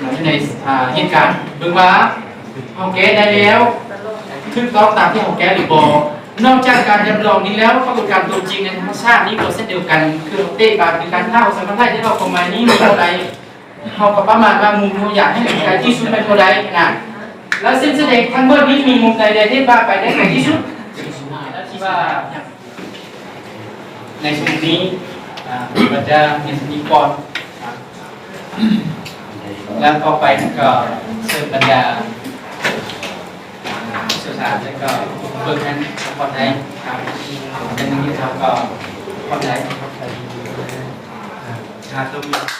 ຢູ່ໃນ ອ່າ ເຫດການ ເບິ່ງວ່າເຮົາແກ້ໄດ້ແລ້ວ ຖືກຕ້ອງຕາມທີ່ເຮົາແກ້ຫຼືບໍ່. ນອກຈາກການຮັບຮອງນີ້ແລ້ວ ປາກົດການຕົວຈິງໃນທຳມະຊາດນີ້ກໍເຊັ່ນດຽວກັນ ຄືເຕະບານ ຄືການເອົາສະມາໄທທີ່ເຮົາເຂົ້າມານີ້ບໍ່ໄດ້ ເຮົາກໍປະມານວ່າມຸມເຮົາຢາກໃຫ້ໄກທີ່ສຸດແມ່ນເທົ່າໃດນະ ແລ້ວເສັ້ນສະແດງທັງໝົດນີ້ມີມຸມໃດໆທີ່ວ່າໄປໄດ້ໄກທີ່ສຸດ ທີ່ວ່າ ໃນຊຸມນີ້ ອາ ກໍຈະມີສະນິກອນ ແລ້ວຕໍ່ໄປນັ້ນກໍເຊີນບັນດາ ອາ ຜູ້ຊ່ຽວຊານ ແລ້ວກໍເບິ່ງນັ້ນ ຂອບໃຈ ເປັນທີ່ເຮົາກໍຂອບໃຈ ອາ ຖ້າຕົວ